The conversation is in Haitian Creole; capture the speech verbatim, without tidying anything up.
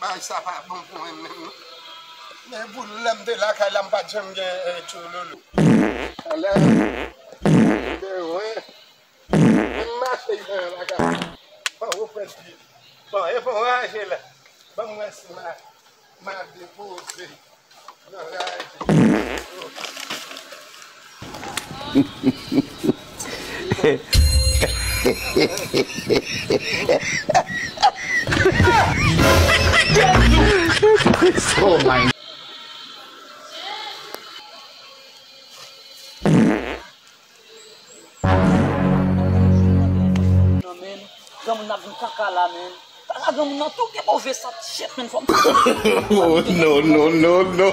Bagay sa pa bon pou mwen menm, non. Men pou lè m te lakay la, m pa t janm gen, eh, tchoulolo. Alè, men wè, men m mache nan lakay. Bon, ou fè di. Bon, e bon, raje la. Ban m wè si m a, m a depoze. Oh my. Non, men, granmoun nan vin kaka la, men. Kaka granmoun nan tou gen move sant, shit, men, fò m... Oh, no, no, no, no.